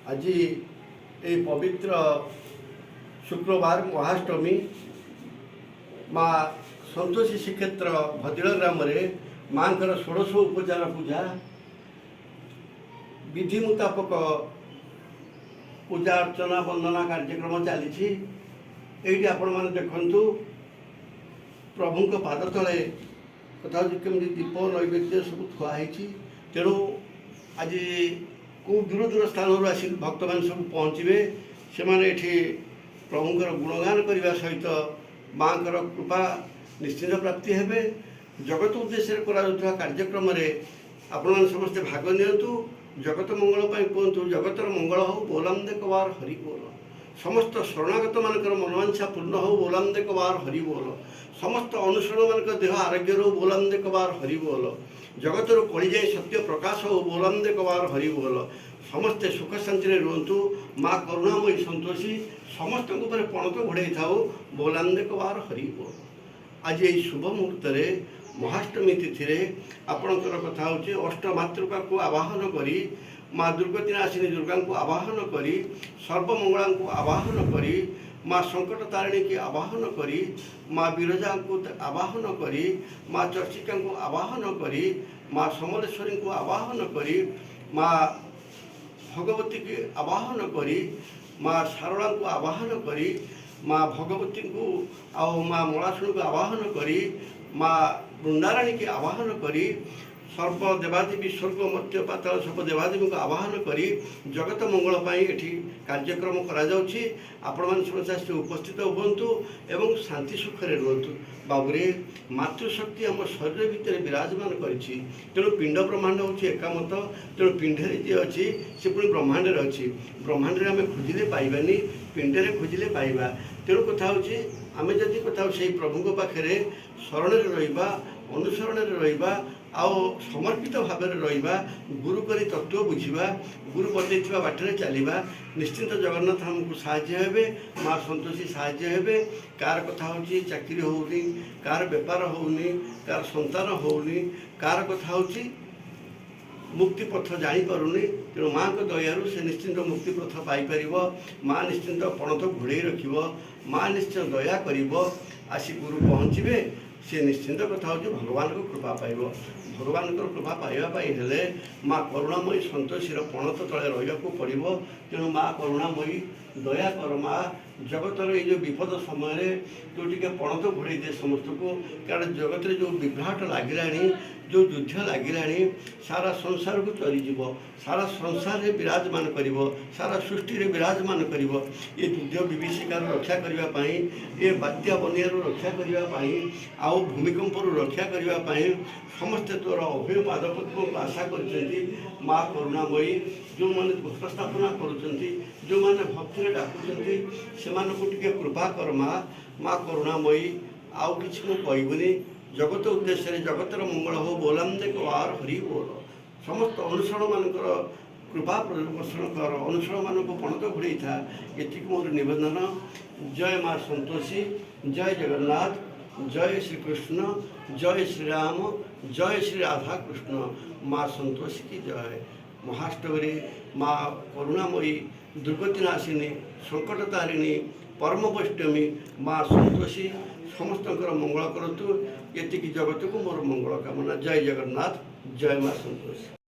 ଆଜି ଏଇ ପବିତ୍ର ଶୁକ୍ରବାର ମହାଷ୍ଟମୀ, ମା ସନ୍ତୋଷୀ ଶ୍ରୀକ୍ଷେତ୍ର ଭଦିଳ ଗ୍ରାମରେ ମାଙ୍କର ଷୋଡ଼ଶ ଉପଚାର ପୂଜା ବିଧି ମୁତାବକ ପୂଜା ଅର୍ଚ୍ଚନା ବନ୍ଦନା କାର୍ଯ୍ୟକ୍ରମ ଚାଲିଛି। ଏଇଠି ଆପଣମାନେ ଦେଖନ୍ତୁ, ପ୍ରଭୁଙ୍କ ପାଦ ତଳେ କଥା ହେଉଛି କେମିତି ଦୀପ ନୈବେଦ୍ୟ ସବୁ ଥୁଆ ହେଇଛି। ତେଣୁ ଆଜି କେଉଁ ଦୂର ଦୂର ସ୍ଥାନରୁ ଆସି ଭକ୍ତମାନେ ସବୁ ପହଞ୍ଚିବେ। ସେମାନେ ଏଠି ପ୍ରଭୁଙ୍କର ଗୁଣଗାନ କରିବା ସହିତ ମାଙ୍କର କୃପା ନିଶ୍ଚିତ ପ୍ରାପ୍ତି ହେବେ। ଜଗତ ଉଦ୍ଦେଶ୍ୟରେ କରାଯାଉଥିବା କାର୍ଯ୍ୟକ୍ରମରେ ଆପଣମାନେ ସମସ୍ତେ ଭାଗ ନିଅନ୍ତୁ। ଜଗତ ମଙ୍ଗଳ ପାଇଁ କୁହନ୍ତୁ, ଜଗତର ମଙ୍ଗଳ ହଉ, ବୋଲାମ ବାର ହରି ବୋଲ। ସମସ୍ତ ଶରଣାଗତମାନଙ୍କର ମନୋବାଞ୍ଛା ପୂର୍ଣ୍ଣ ହଉ, ବୋଲାମ ବାର ହରି ବୋଲ। ସମସ୍ତ ଅନୁସରଣମାନଙ୍କ ଦେହ ଆରୋଗ୍ୟ ରହୁ, ବୋଲାମ ବାର ହରି ବୋଲ। ଜଗତରୁ କଳିଯାଇ ସତ୍ୟ ପ୍ରକାଶ ହଉ, ବୋଲାମ ବାର ହରି ବୋଲ। ସମସ୍ତେ ସୁଖ ଶାନ୍ତିରେ ରୁହନ୍ତୁ। ମା କରୁଣାମୟୀ ସନ୍ତୋଷୀ ସମସ୍ତଙ୍କ ଉପରେ ପଣତ ଘୋଡ଼େଇ ଥାଉ, ବୋଲାମ ବାର ହରି ବୋଲ। ଆଜି ଏହି ଶୁଭ ମୁହୂର୍ତ୍ତରେ ମହାଷ୍ଟମୀ ତିଥିରେ ଆପଣଙ୍କର କଥା ହେଉଛି ଅଷ୍ଟ ମାତୃକାକୁ ଆବାହନ କରି, ମା ଦୁର୍ଗତି ନାଶିନୀ ଦୁର୍ଗାଙ୍କୁ ଆବାହନ କରି, ସର୍ବମଙ୍ଗଳାଙ୍କୁ ଆବାହନ କରି, ମା ସଙ୍କଟ ତାରିଣୀକି ଆବାହନ କରି, ମା ବିରଜାଙ୍କୁ ଆବାହନ କରି, ମା ଚର୍ଚ୍ଚିକାଙ୍କୁ ଆବାହନ କରି, ମା ସମଲେଶ୍ୱରୀଙ୍କୁ ଆବାହନ କରି, ମା ଭଗବତୀକି ଆବାହନ କରି, ମା ଶାରଳାଙ୍କୁ ଆବାହନ କରି, ମା ଭଗବତୀଙ୍କୁ ଆଉ ମା ମଳାଶୁଣୀକୁ ଆବାହନ କରି, ମା ବୃନ୍ଦାରାଣୀକି ଆବାହନ କରି, ସର୍ବ ଦେବାଦେବୀ, ସ୍ୱର୍ଗ ମର୍ତ୍ତ୍ୟ ପାତାଳ ସବୁ ଦେବାଦେବୀଙ୍କୁ ଆବାହନ କରି ଜଗତ ମଙ୍ଗଳ ପାଇଁ ଏଠି କାର୍ଯ୍ୟକ୍ରମ କରାଯାଉଛି। ଆପଣମାନେ ସମସ୍ତେ ଆସି ଉପସ୍ଥିତ ହୁଅନ୍ତୁ ଏବଂ ଶାନ୍ତି ସୁଖରେ ରୁହନ୍ତୁ। ବାବୁରେ, ମାତୃଶକ୍ତି ଆମ ଶରୀର ଭିତରେ ବିରାଜମାନ କରିଛି। ତେଣୁ ପିଣ୍ଡ ବ୍ରହ୍ମାଣ୍ଡ ହେଉଛି ଏକାମତ। ତେଣୁ ପିଣ୍ଡରେ ଯିଏ ଅଛି, ସେ ପୁଣି ବ୍ରହ୍ମାଣ୍ଡରେ ଅଛି। ବ୍ରହ୍ମାଣ୍ଡରେ ଆମେ ଖୋଜିଲେ ପାଇବାନି, ପିଣ୍ଡରେ ଖୋଜିଲେ ପାଇବା। ତେଣୁ କଥା ହେଉଛି, ଆମେ ଯଦି କଥା ସେଇ ପ୍ରଭୁଙ୍କ ପାଖରେ ଶରଣରେ ରହିବା, ଅନୁସରଣରେ ରହିବା ଆଉ ସମର୍ପିତ ଭାବରେ ରହିବା, ଗୁରୁ କରି ତତ୍ତ୍ୱ ବୁଝିବା, ଗୁରୁ ବତେଇଥିବା ବାଟରେ ଚାଲିବା, ନିଶ୍ଚିନ୍ତ ଜଗନ୍ନାଥ ଆମକୁ ସାହାଯ୍ୟ ହେବେ, ମା ସନ୍ତୋଷୀ ସାହାଯ୍ୟ ହେବେ। କାହାର କଥା ହେଉଛି ଚାକିରି ହେଉନି, କାହାର ବେପାର ହେଉନି, କାହାର ସନ୍ତାନ ହେଉନି, କାହାର କଥା ହେଉଛି ମୁକ୍ତି ପଥ ଜାଣିପାରୁନି, ତେଣୁ ମାଆଙ୍କ ଦୟାରୁ ସେ ନିଶ୍ଚିନ୍ତ ମୁକ୍ତି ପଥ ପାଇପାରିବ। ମା ନିଶ୍ଚିନ୍ତ ପଣତ ଘୋଡ଼େଇ ରଖିବ। ମା ନିଶ୍ଚୟ ଦୟା କରିବ। ଆସି ଗୁରୁ ପହଞ୍ଚିବେ, ସେ ନିଶ୍ଚିନ୍ତ କଥା ହେଉଛି ଭଗବାନଙ୍କ କୃପା ପାଇବ। ଭଗବାନଙ୍କର କୃପା ପାଇବା ପାଇଁ ହେଲେ ମା କରୁଣାମୟୀ ସନ୍ତୋଷୀର ପଣତ ତଳେ ରହିବାକୁ ପଡ଼ିବ। ତେଣୁ ମା କରୁଣାମୟୀ, ଦୟା କର ମା। ଜଗତର ଏଇ ଯେଉଁ ବିପଦ ସମୟରେ ଯେଉଁ ଟିକେ ପଣତ ଘୋଡ଼େଇ ଦିଏ ସମସ୍ତଙ୍କୁ। କାରଣ ଜଗତରେ ଯେଉଁ ବିଭ୍ରାଟ ଲାଗିଲାଣି, ଯେଉଁ ଯୁଦ୍ଧ ଲାଗିଲାଣି, ସାରା ସଂସାରକୁ ଚରିଯିବ, ସାରା ସଂସାରରେ ବିରାଜମାନ କରିବ, ସାରା ସୃଷ୍ଟିରେ ବିରାଜମାନ କରିବ। ଏ ଯୁଦ୍ଧ ବିଭୀଷିକାରୁ ରକ୍ଷା କରିବା ପାଇଁ, ଏ ବାତ୍ୟା ବନ୍ୟାରୁ ରକ୍ଷା କରିବା ପାଇଁ ଆଉ ଭୂମିକମ୍ପରୁ ରକ୍ଷା କରିବା ପାଇଁ ସମସ୍ତେ ତୋର ଅଭୟ ପାଦପଦ୍ମକୁ ଆଶା କରିଛନ୍ତି। ମା କରୁଣାମୟୀ, ଯେଉଁମାନେ ଘଟ ସ୍ଥାପନା କରୁଛନ୍ତି, ଯେଉଁମାନେ ଭକ୍ତିରେ ଡାକୁଛନ୍ତି, ସେମାନଙ୍କୁ ଟିକେ କୃପା କର ମା। ମା କରୁଣାମୟୀ, ଆଉ କିଛି ମୁଁ କହିବିନି। ଜଗତ ଉଦ୍ଦେଶ୍ୟରେ ଜଗତର ମଙ୍ଗଳ ହଉ, ବୋଲାମ ବାର ହରି ବୋଲ। ସମସ୍ତ ଅନୁସରଣମାନଙ୍କର କୃପା ପୋଷଣ କର, ଅନୁସରଣମାନଙ୍କୁ ପଣତ ଘୋଡ଼େଇଥା, ଏତିକି ମୋର ନିବେଦନ। ଜୟ ମା ସନ୍ତୋଷୀ, ଜୟ ଜଗନ୍ନାଥ, ଜୟ ଶ୍ରୀକୃଷ୍ଣ, ଜୟ ଶ୍ରୀରାମ, ଜୟ ଶ୍ରୀ ରାଧାକୃଷ୍ଣ। ମା ସନ୍ତୋଷୀ କି ଜୟ। ମହାଷ୍ଟମୀରେ ମା କରୁଣାମୟୀ, ଦୁର୍ଗତିନାଶିନୀ, ସଙ୍କଟ ତାରିଣୀ, ପରମ ବୈଷ୍ଣବୀ ମା ସନ୍ତୋଷୀ ସମସ୍ତଙ୍କର ମଙ୍ଗଳ କରନ୍ତୁ। ଏତିକି ଜଗତକୁ ମୋର ମଙ୍ଗଳ କାମନା। ଜୟ ଜଗନ୍ନାଥ, ଜୟ ମା ସନ୍ତୋଷୀ।